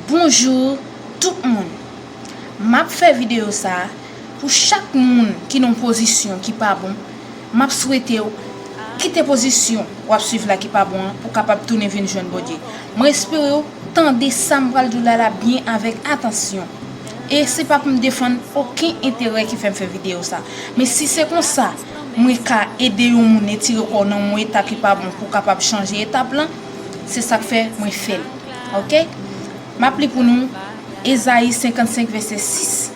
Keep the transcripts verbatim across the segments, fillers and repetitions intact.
Bonjou tout moun. M ap fè videyo sa a pou chak moun ki nan yon pozisyon ki pa bon. M ap swete w kite pozisyon w ap swiv la ki pa bon an pou w kapab tounen vin jwenn Bondye. Mwen espere w tande sa m pral di w la la byen avèk atansyon. E se pa pou m defann okenn enterè ki fè m fè videyo sa. Men si se konsa, mwen ka ede yon moun retire kò w nan yon etap ki pa bon pou w kapab chanje etap lan, se sa k fè mwen fè l. Oke? M ap li pou nou Ezayi senkannsenk vèsè sis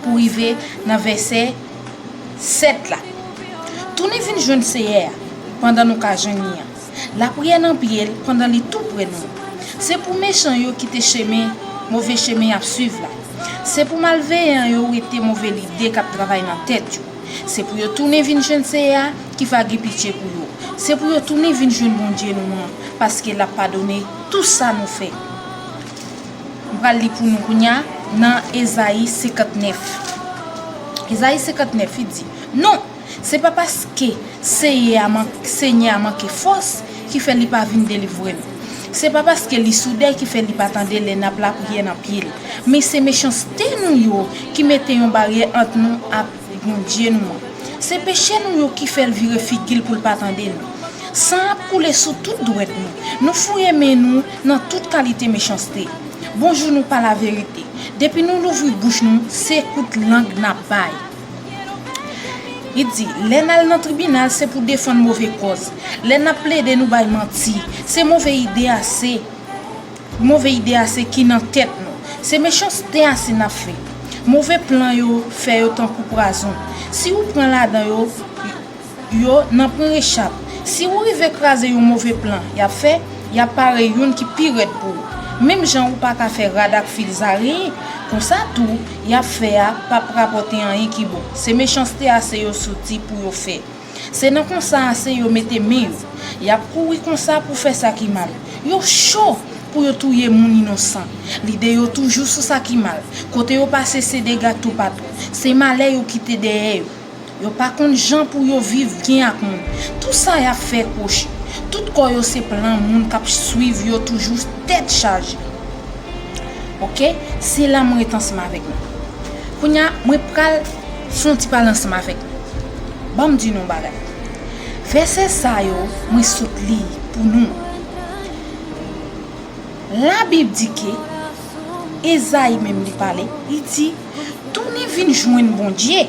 pou rive nan vèsè sèt la. Tounen vin jwenn Seyè a pandan nou ka jwenn li an. Lapriyè nan pye l pandan li tou pre nou. Se pou mechan yo kite chemen, move chemen y ap swiv la. Se pou malveyan yo wete move lide k ap travay nan tèt yo. Se pou yo tounen vin jwenn Seyè a ki va gen pitye pou yo. Se pou yo tounen vin jwenn Bondye nou an, paske l ap padone tou sa nou fè. M pral li pou nou kounye a nan Ezayi senkannèf. Ezayi senkannèf, li di, non, se pa paske Seyè a man-, Senyè a manke fòs ki fè li pa vin delivre n. Se pa paske li soudèy ki fè li pa tande lè n ap lapriyè nan pye l. Men se mechanste nou yo ki mete yon baryè ant nou ak Bondye nou an. Se peche nou yo ki fè l vire figi l pou l pa tande nou. San ap koule sou tout dwèt nou. Nou fouye men nou nan tout kalite mechanste. Bonjou nou pa laverite. Depi nou louvri bouch nou, se kout lang n ap bay. Li di, lè n al nan tribinal, se pou defann move kòz. Lè n ap plede, nou bay manti. Se move ide ase. Move ide ase ki nan tèt nou. Se mechanste ase n ap fè. Move plan yo fè yo tankou pwazon. Si ou pran ladan yo, yo nan pran rechap. Si ou rive kraze yon move plan y ap fè, y ap pare youn ki pi rèd pou ou. Menm jan ou pa ka fè rad ak fil zarenyen, konsa tou, y ap fè a p ap rapòte anyen ki bon. Se mechanste ase yo soti pou yo fè. Se nan konsa ase yo mete men yo. Y ap kouri konsa pou fè sa ki mal. Yo cho pou yo touye moun inosan. Lide yo toujou sou sa ki mal. Kote yo pase se dega toupatou. Se malè yo kite dèyè yo. Yo pa konn jan pou yo viv byen ak moun. Tou sa y ap fè kwochi. Tout kò yo se plan moun k ap swiv yo toujou tèt chaje. Oke? Se la mwen ret ansanm avèk nou. Kounye a, mwen pral fè yon ti pale ansanm avèk nou. Ban m di nou yon bagay. Vèsè sa yo, mwen sot li pou nou. Labib di ke, Ezayi menm li pale, li di, tounen vin jwenn Bondye.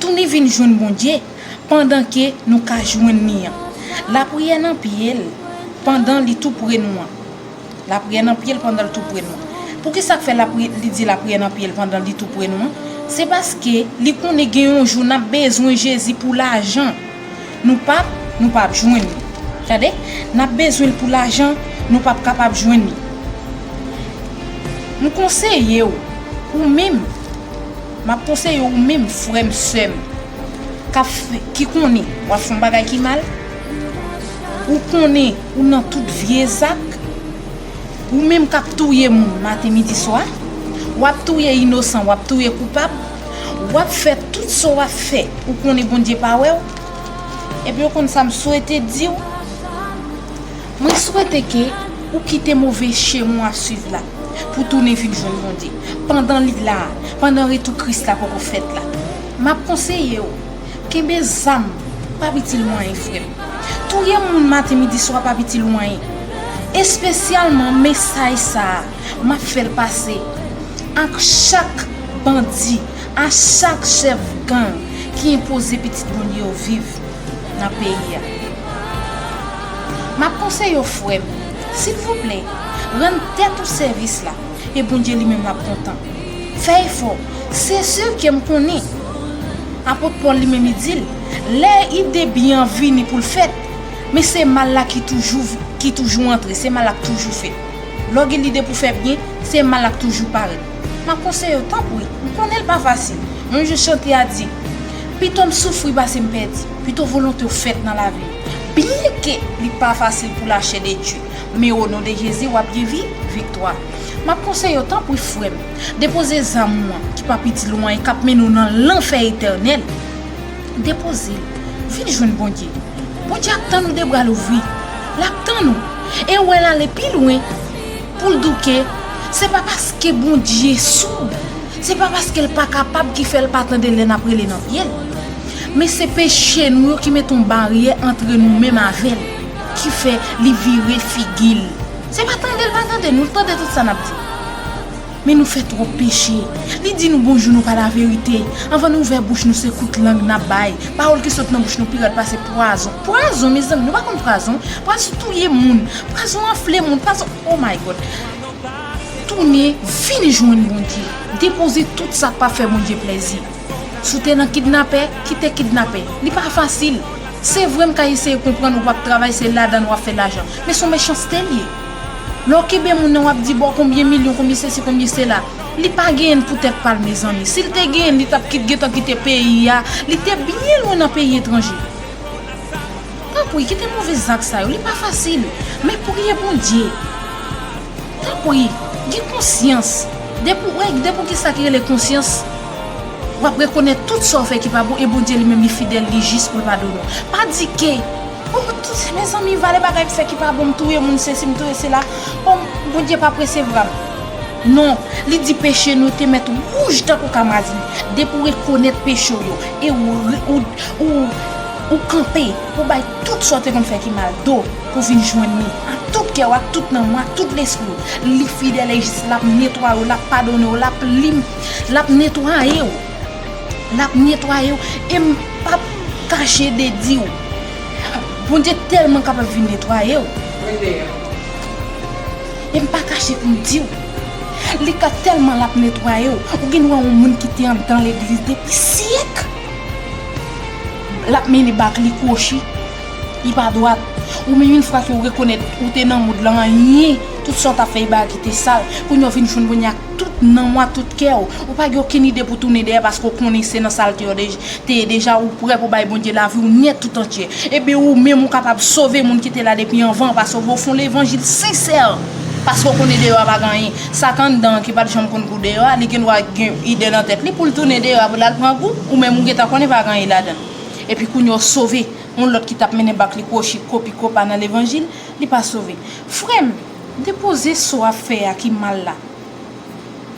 Tounen vin jwenn Bondye pandan ke nou ka jwenn li an. Lapriyè nan pye l pandan li tou pre nou an. Lapriyè nan pye l pandan l tou pre nou an. Poukisa k fè lapri-, li di lapriyè nan pye l pandan li tou pre nou an? Se paske li konnen gen yon jou n ap bezwen Jezi pou lajan. Nou p ap, nou p ap jwenn li. Tande? N ap bezwen l pou lajan, nou p ap kapab jwenn li. M konseye w, ou menm, m ap konseye w, ou menm, frè m, sè m, k ap fè, ki konnen w ap fè yon bagay ki mal, ou konnen ou nan tout vye zak, ou menm k ap touye moun maten, midi, swa, w ap touye inosan, w ap touye koupab, w ap fè tout sa w ap fè, ou konnen Bondye pa wè w. Ebyen, ou konn sa m swete di w? Mwen swete ke ou kite move chemen w ap swiv la pou tounen vin jwenn Bondye. Pandan li la, pandan retou Kris la poko fèt la, m ap konseye w, kenbe zam, pa itil w anyen, frè m. Touye moun maten, midi, swa, pa itil w anyen. Espesyalman mesaj sa a, m ap fè l pase ak chak bandi, a chak chèf gang ki enpoze pitit Bondye yo viv nan peyi a. M ap konseye w, frè m, silvouplè, rann tèt ou sèvis la, e Bondye li menm l ap kontan. Fè efò, se si ke m konnen. Apot Pòl li menm li di l, lè ide byen an vini pou l fèt, men se mal la ki toujou, ki toujou antre, se mal la k toujou fèt. Lè w gen lide pou fè byen, se mal la k toujou parèt. M ap konseye w, tanpri, m konnen l pa fasil. Menm jan chante a di, pito m soufri pase m pèdi, pito volonte w fèt nan lavi m. Byenke li pa fasil pou lachè detwi, men o non de Jezi, w ap gen vi, viktwa. M ap konseye w, tanpri, frè m, depoze zam ou an, ki p ap itil ou anyen, k ap mennen w nan lanfè etènèl. Depoze l. Vin jwenn Bondye. Bondye ap tann ou de bra louvri. L ap tann ou. E w wè l ale pi lwen Pou l di w ke se pa paske Bondye soud, se pa paske l pa kapab ki fè l pa tande lè n ap rele nan pye l. Men se peche nou yo ki mete yon baryè antre nou menm avè l, ki fè li vire figi l. Se pa tande l pa tande nou, l tande tout sa n ap di. Men nou fè twòp peche. Li di nou bonjou, nou pa laverite. Anvan nou ouvè bouch nou, se kout lang n ap bay. Pawòl ki sot nan bouch nou pi rèd pase pwazon. Pwazon, mezanmi, nou pa konn pwazon? Pwazon touye moun. Pwazon anfle moun. Pwazon, oh my God. Tounen, vin jwenn Bondye. Depoze tout sa k pa fè Bondye plèzi. Si w te nan kidnapè, kite kidnapè. Li pa fasil. Se vre m ka eseye konprann ou p ap travay, se ladan l w ap fè lajan. Men se yon mechanste l ye. Lè w kenbe moun nan, w ap di, "Bon, konbyen milyon, konbyen sesi, konbyen sela." Li pa genyen l pou tèt pa l, mezanmi. Si l te genyen l, li t ap kit, gentan kite peyi a. Li te byen lwen nan peyi etranje. Tanpri, kite move zak sa yo. Li pa fasil. Men priye Bondye. Tanpri, gen konsyans. Depi w, depi w gen sa ki rele konsyans, w ap rekonèt tout sa w fè ki pa bon, e Bondye li menm li fidèl, li jis pou l padone w. Pa di ke, "Oh, tout, mezanmi, valè bagay m fè ki pa bon, m touye moun, sesi, m touye sela. Oh, Bondye p ap resevwa m." Non, li di peche nou te mèt wouj tankou kamazin. Depi w rekonèt peche w yo, e ou, ou, ou, ou kanpe, ou bay tout sa w te konn fè ki mal do, pou vin jwenn li, ak tout kè w, ak tout nanm ou, ak tout lespri w. Li fidèl e jis, l ap netwaye w, l ap padone w, l ap lim-, l ap netwaye w. L ap netwaye w. E m p ap kache de di w, Bondye tèlman kapab vin netwaye w. E m pa kache pou m di w, li ka tèlman l ap netwaye w. Ou gen dwa yon moun ki te anndan legliz depi syèk. L ap mennen bak li kwochi. Li pa dwat. Ou menm, yon fwa ke w rekonèt ou te nan mond lan, anyen, tout sa w t ap fè, e bagay ki te sal. Kounye a w vin jwenn Bondye ak tout nanm ou, ak tout kè w. Ou pa gen okenn ide pou tounen dèyè paske w konnen se nan salte w te ye deja, ou prè pou bay Bondye lavi w nèt tout antye. Ebyen, ou menm ou kapab sove moun ki te la depi anvan, paske w fè yon levanjil sensè, paske w konnen deyò a pa gen anyen. Sa k anndan an ki pa t janm konn gou deyò a, li gen dwa gen ide nan tèt li pou l tounen deyò a pou l al pran gou, ou menm ou gentan konnen pa gen anyen ladan l. Epi kounye a w sove, yon lòt ki t ap mennen bak li kwochi, kopi kopa nan levanjil, li pa sove. Frè m, depoze sa w ap fè a ki mal la.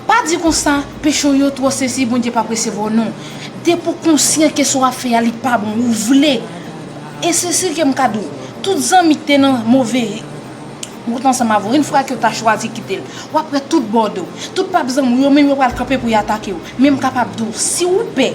Pa di konsa, peche w yo twò, sesi, Bondye p ap resevwa w, non. Depi w konsyan ke sa w ap fè a, li pa bon, ou vle. E se siri ke m ka di w, tout zanmi ki te nan move wout ansanm avè w, yon fwa ke w ta chwazi kite l, w ap wè tout bò do, tout pap zanmi w yo, menm yo pral kanpe pou y atake w. Men m kapab di w, si w pè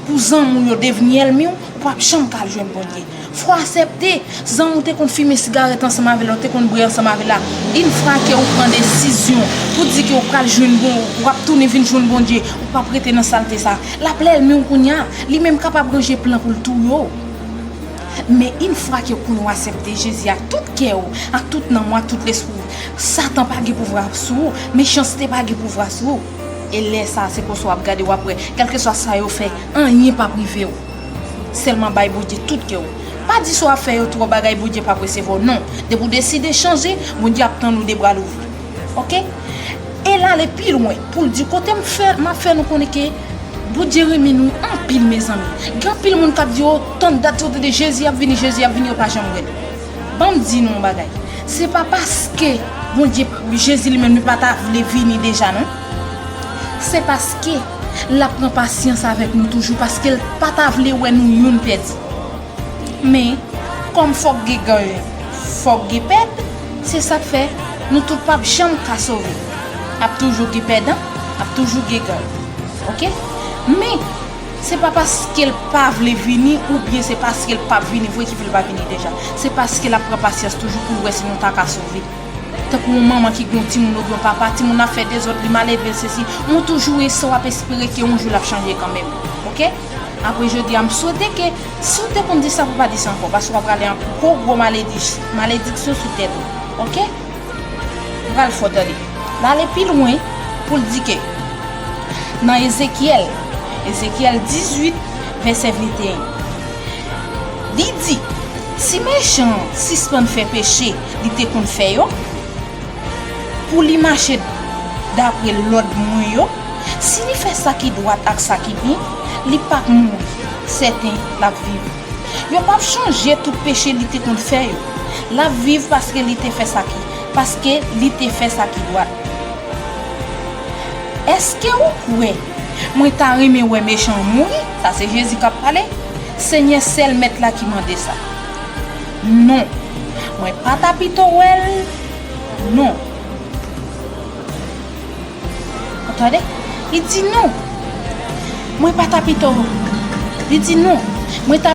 pou zanmi w yo devni ènmi w, ou p ap janm ka al jwenn Bondye. Fò w aksepte, zanmi w te konn fimen sigarèt ansanm avè l la, ou te konn bwè ansanm avè l la. Yon fwa ke ou pran desizyon pou di ke ou pral jwenn Bon-, w ap tounen vin jwenn Bondye, ou p ap rete nan salte sa. L ap lènmi w kounye a, li menm kapab ranje plan pou l touye w. Men yon fwa ke w konnen w aksepte Jezi ak tout kè w, ak tout nanm ou, ak tout lespri w, Satan pa gen pouvwa sou ou, mechanste pa gen pouvwa sou ou. E lè sa a, se konsa w ap gade, w ap wè, kèlkeswa sa yo fè, anyen p ap rive w. Sèlman bay Bondye tout kè w. Pa di sa w ap fè yo twò bagay, Bondye p ap resevwa w, non. Depi w deside chanje, Bondye ap tann ou de bra louvri. Oke? E l ale pi lwen pou l di kote m fè, m ap fè nou konnen ke Bondye renmen nou anpil, mezanmi. Gen anpil moun k ap di, "O, tann dat yo tande Jezi ap vini, Jezi ap vini," yo pa janm wè l. Ban m di nou yon bagay. Se pa paske Bondye, Jezi li menm, li pa ta vle vini deja, non. Se paske l ap pran pasyans avèk nou toujou, paske l pa ta vle wè nou youn pèdi. Men, kòm fòk gen ganyen, fòk gen pèd, se sa k fè nou tout p ap janm ka sove. Ap toujou gen pèdan, ap toujou gen ganyan. Oke? Men, se pa paske l pa vle vini, oubyen se paske l p ap vini vre ki fè l pa vini deja. Se paske l ap pran pasyans toujou pou l wè si nou ta ka sove. Tankou yon manman ki gen yon timoun oubyen yon papa, timoun ap fè dezòd, li mal elve, sesi. Ou toujou wè sa w ap espere ke yon jou l ap chanje kanmenm. Oke? Apre jodi a, m swete ke si w te konn di sa, pou w pa di sa ankò, paske w ap rale yon gwo, gwo maledi-, malediksyon sou tèt ou. Oke? M pral fò tande. L ale pi lwen pou l di ke nan Ezekyèl, Ezekyèl dizuit, vèsè venteyen, li di, si mechan an sispann fè peche li te konn fè yo, pou li mache dapre lòd mwen yo, si li fè sa ki dwat ak sa ki byen, li p ap mouri, sèten, l ap viv. Yo p ap chonje tout peche li te konn fè yo. L ap viv paske li te fè sa ki paske li te fè sa ki dwat. Èske ou kwè mwen ta renmen wè mechan mouri? Sa se Jezi k ap pale. Senyè sèl Mèt la ki mande sa. Non. Mwen pa ta pito wè l. Non. Ou tande? Li di non. Mwen pa ta pito. Li di non. Mwen ta